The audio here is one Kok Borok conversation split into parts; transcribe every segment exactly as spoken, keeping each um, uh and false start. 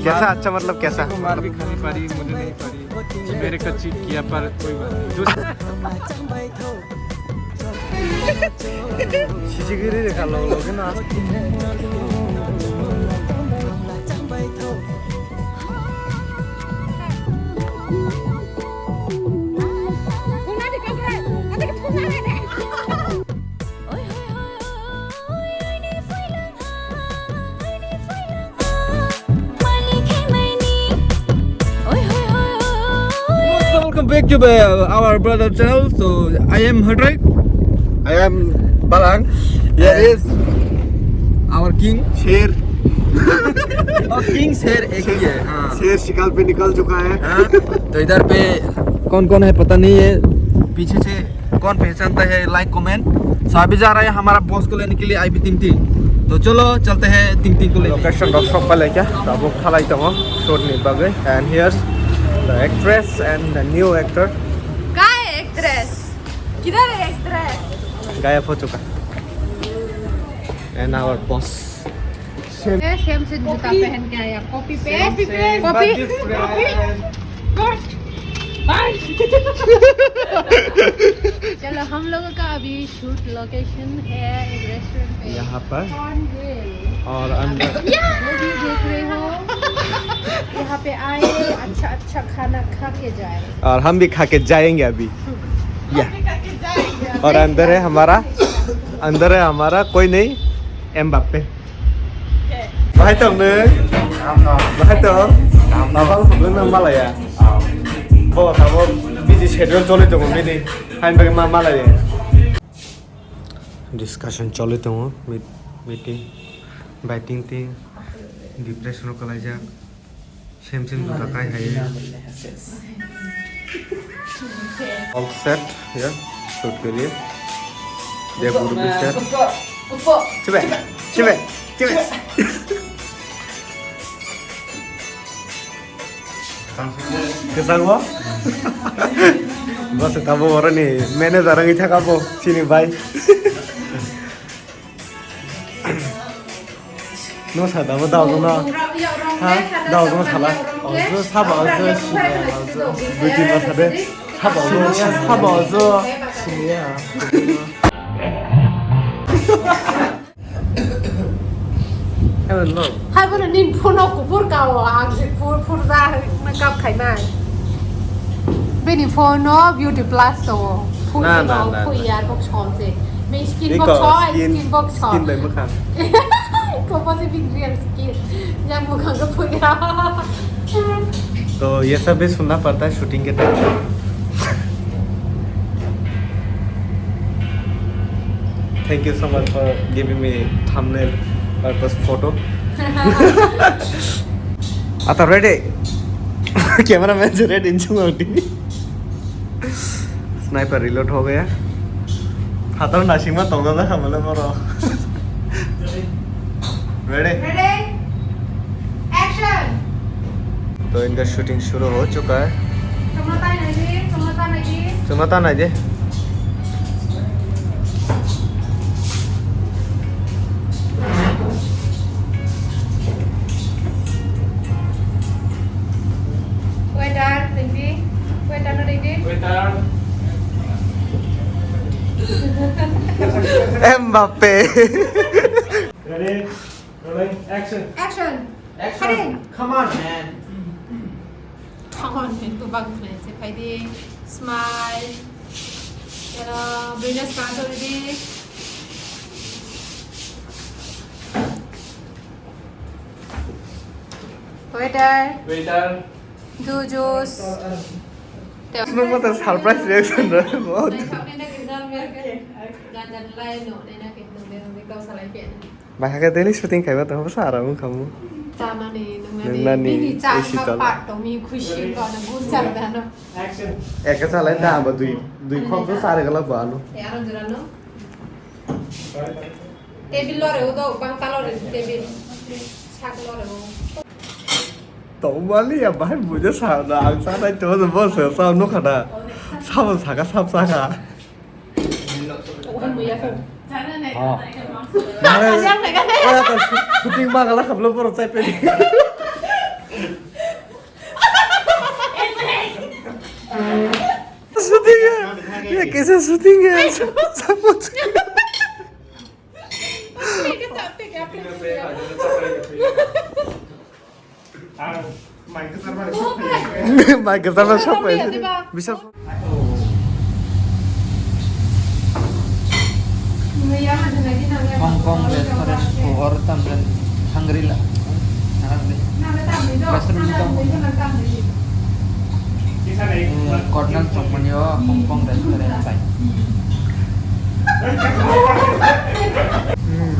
कैसा? अच्छा, मतलब, कैसा? को मार भी खानी पड़ी, मुझे नहीं पड़ी। मेरे को चीट किया, पर कोई बात नहीं। जो Sijigiri de kalo, lo ke na. Welcome back to the, our brother channel. So I am Hadrek. I am Balang. Here is our king Sher. Oh, king Sher ek hi hai. हाँ। शेर शिकार पे निकल चुका है। हाँ, तो इधर पे कौन कौन है पता नहीं है, पीछे से कौन पहचानता है, like, comment। So अभी जा रहा है हमारा बॉस को लेने के लिए, आईबी टिंगटिंग। तो चलो चलते हैं टिंगटिंग को लेने। Location rok sok pai lai kha, tabuk khalai tongo shoot ni bagwi. And here's the actress and the new actor. Kya hai actress? Kidhar hai actress? गायब हो चुका। And our boss. सेम। ये सेम से जूता पहन के आया, कॉपी पे। Same, same, copy. बस डिफरेंट। कॉपी। बस। चलो, हम लोगों का अभी शूट लोकेशन है एक रेस्टोरेंट पे। यहाँ पर। कॉर्नवेल। और अंदर। वो भी देख रहे हो, यहाँ पे आए, अच्छा अच्छा खाना खा के जाए। और हम भी खा के जाएंगे अभी। या। हम भी खा के जाएंगे। और अंदर है हमारा, अंदर है हमारा कोई नहीं, Mbappe. Bahai tong nung? Bahai tong? Nabal phunuk nang malaya. Bo tabo busy schedule choli tongo bini. Hain bagwi ma malaya. Discussion choli tongo, meet-, meeting, bai tingting, depression o kwlaijak. Same same juta kai hai. All set, ya, shoot ke liye. Dia guru bhi set. Chibai, chibai, chibai. Kwchangbo? Bwswk tabo boroni manager wngwi thaka bo, chini bai. No sa dabo dabo no. Ha? Dabo no sala. Ojo sabo ojo sini ojo. Buji no sa de. Sabo ojo sabo ojo sini ya. Hello. Hai bono nin phone o kuphur ka o, ang se phur phur ja na kap khai nai. Bini phone o beauty plus to. Phui na, na, na, phui na. Yar bok som se. Bini skin bok som, skin, skin bok som. Skin bai bwkhang. Ko bo se bini real skin. Yang bwkhang ko phui ya. तो ये सब भी सुनना पड़ता है शूटिंग के time. Thank you so much for giving me thumbnail purpose photo. Ata ready? Cameraman se ready in chung ang tini. Sniper reload ho gaya. Phatar nasingma tongna jakha mane boro. Ready? Ready? Action! तो इनका शूटिंग शुरू हो चुका है। Chwngno ta nai di, chwngno ta nai di. Chwngno ta nai di. Waiter, thank you. Waiter no thank you. Waiter. Mbappe. Ready? Rolling. Action. Action. Action. Cutting. Come on, man. Come on, man. Tu bang khnai se phai di. Smile. Ero, bini smile to di. Waiter. Waiter. Do juice. Nung mata surprise reaction ra, bahut. Bai hakhe daily shooting khaiba tong, bwsa aram wngkha mo. Chanani, nungnani, nungnani, bini cha A C kha tola. Part tong mi khushi ko na gun chal dano. Action. Eka chalai da ba dui, dui khok so sare gala ba ano. E aro jora no. Table lore udo bang ta lore table. Sak lore o. Tongmani ya bahai buja sa na ang sa nai to bo se sa no khana. Sa bo saka sap saka. Oh. Mane, oya to shooting ma gala khablo boro chai pe. Kaisa shooting hai. Suppose. Mai kwchar bai sok phai. Bisa. Hong Kong restaurant, or tamjani Shangri-La. Restaurant dong. Eh, corner chowkmani o Hong Kong restaurant bai. Hmm.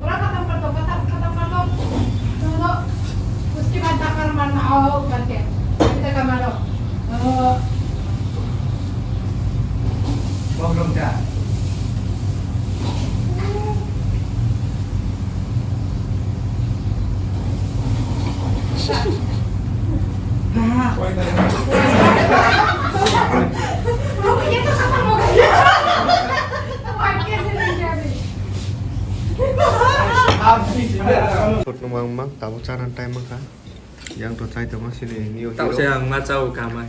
पूरा खत्म कर दो, खत्म, खत्म कर दो। दो, दो। उसके बाद दाकर मारना, आओ, करके। अभी तक मारो। दो। Khutnung mang mang, tabuk chana time wngkha. Yang to chai tongma sini new hero. Tao se ang ma chao kama.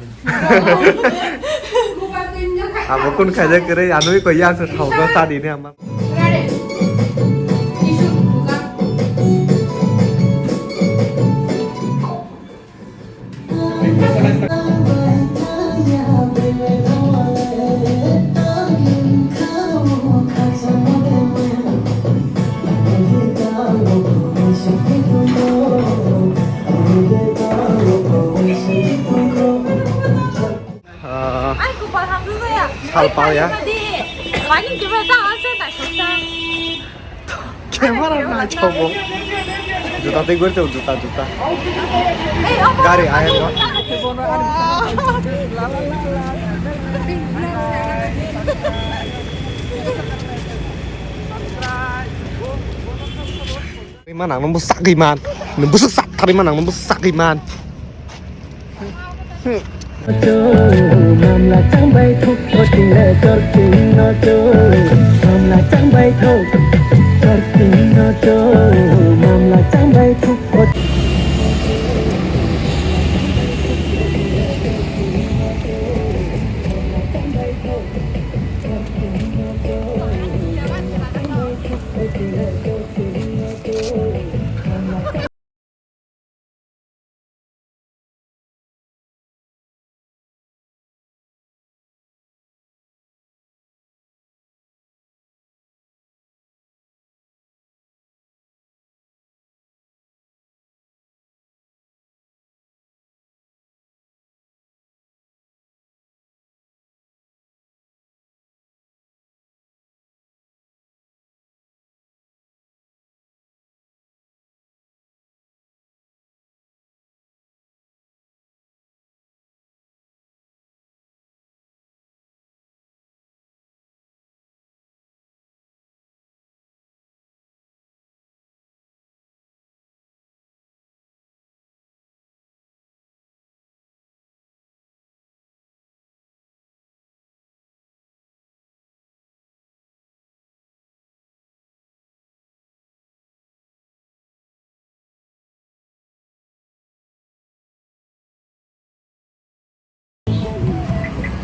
Abo kun khaja kwrwi, anui ko yang se thauka sa di ne ama. Ah, Ai, kupal hamjak ya. Salpal ya. Tadi, wani kira tak aja tak susah. Camera na chobo. Juta tei gor chobo, juta, juta. Eh, apa? Gari air mo. Tariman ang nungbo sakri man. Nungbo sakri man, ang nungbo sakri man. Mamla changbai thuk, o tingle chor king no cho. Mamla changbai thuk, chor king no cho. Mamla changbai thuk, o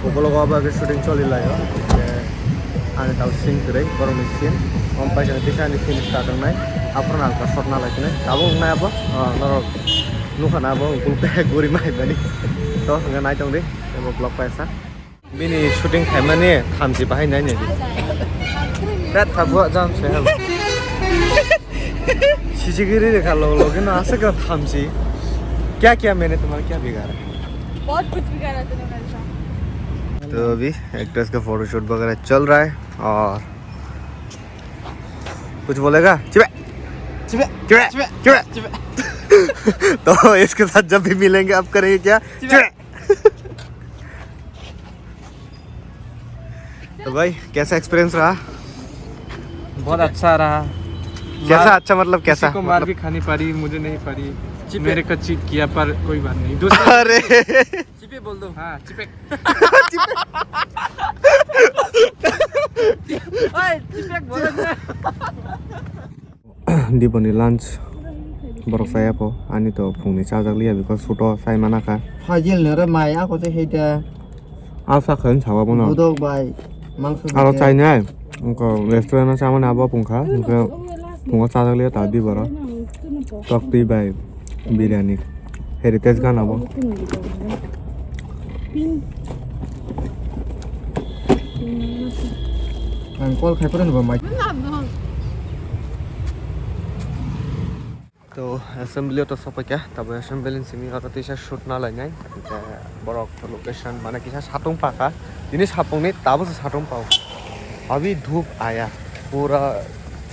Ukologo abo ke shooting choli laio. Ani tau scene kwrwi, borokni scene. Om paisani tisa ani scene start wngnai. Aphuru nalka shot nalai tini. Tabuk wngnai abo. Norok nukha na abo ukul khe guri mai bani. To hwnga nai tong di. Abo vlog paisa. Bini shooting khaimani thamchi bahai nai nai. Rat thabu jam se ham. Sijigiri rekha log log no asa kra thamchi. Kya kya maine tumhara kya bigara? बहुत कुछ बिगाड़ा तूने मेरे साथ। तो अभी एक्ट्रेस का फोटोशूट वगैरह चल रहा है और कुछ बोलेगा? चिबे। चिबे। चिबे। चिबे। चिबे। तो इसके साथ जब भी मिलेंगे, अब करेंगे क्या? चिबे। चिबे। तो भाई, कैसा एक्सपीरियंस रहा? बहुत अच्छा रहा। कैसा? अच्छा, मतलब, कैसा? किसी को मार भी खानी पड़ी, मुझे नहीं पड़ी। मेरे को चीट किया, पर कोई बात नहीं। दूसरा अरे। चिपे बोल दो। हाँ, चिपे। ओए, चिपे बोल दो। Diboni lunch borok chaya po, ani to phungni chajak liya, because photo chai mana kha. Phajil nore mai ako se heita. Asa khan sawa bono. Budok bai, mangso aro bete. Chai nai, ko restaurant o chamani abo phung kha, hingke phungo chajak liya ta di borok. Tok twi bai biryani. Heritage gan abo. Ang call khai pore no ba mai. To assembly o to sopaikha, tabo assembly ni simi oro teisa shoot na lainai. Hingke borok location mane kisa satung paka. Tini sapung ni tabo se satung pao. Abhi dhup aya. Pura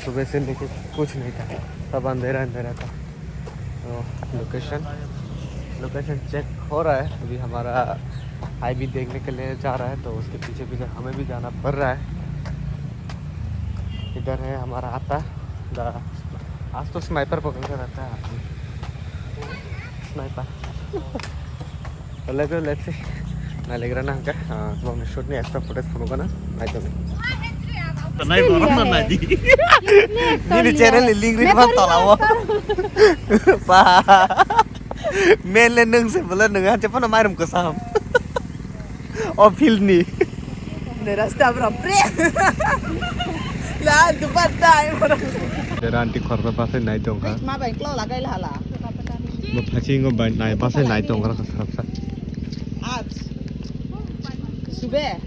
subah se leke kuch nahi tha. Sab andhera andhera tha. तो location, location check हो रहा है। अभी हमारा आईवी देखने के लिए जा रहा है, तो उसके पीछे पीछे हमें भी जाना पड़ रहा है। इधर है हमारा आता द-, आज तो स्नाइपर पकड़ के रहता है आदमी। Sniper. Let's go, let's see. Nailagra na hingke, ah, bongni shoot ni extra footage phunukgana, naitokni. Tanai borok no nai di. Nini channel ni link ri man tola o. Pa. Mele nung se bole nung ha, chepano mairum kosam. O field ni. Ni rasta bro, pre. La, dupatta, ai, bro. Dera aunty khorba pasai nai tongkha. Ma bai klo lagai la hala. Bo phasingo bai nai pasai nai tongkha kha sarsa. Aaj. Subah.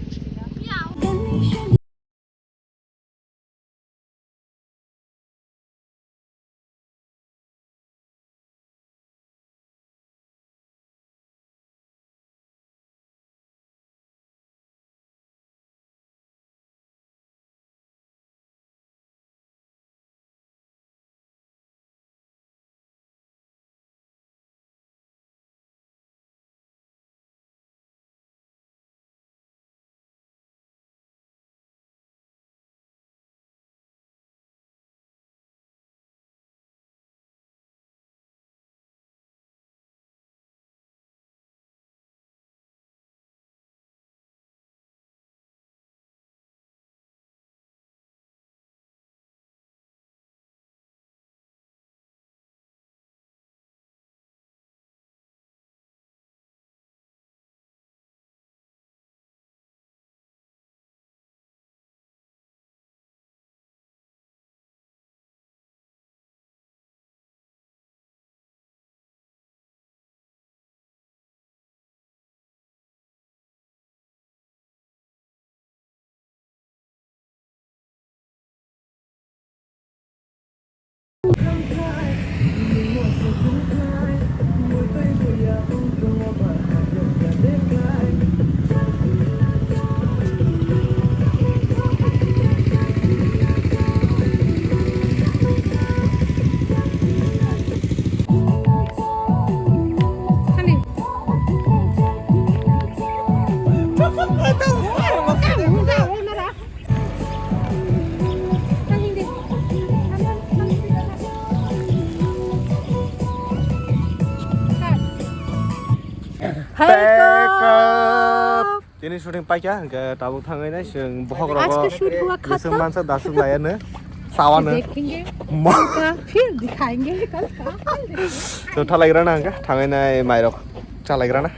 Pack up. Tini shooting paikha, hingke tabuk thangwi nai chwng bokhok rogo. Ajke shoot hua khatam. Gising mansa dasuk laiya no, sawa no. Dekhenge. Ma. Kal ka phir dikhayenge, kal ka. To thalaigra na hingke, thangwi nai mairok chalaigra na.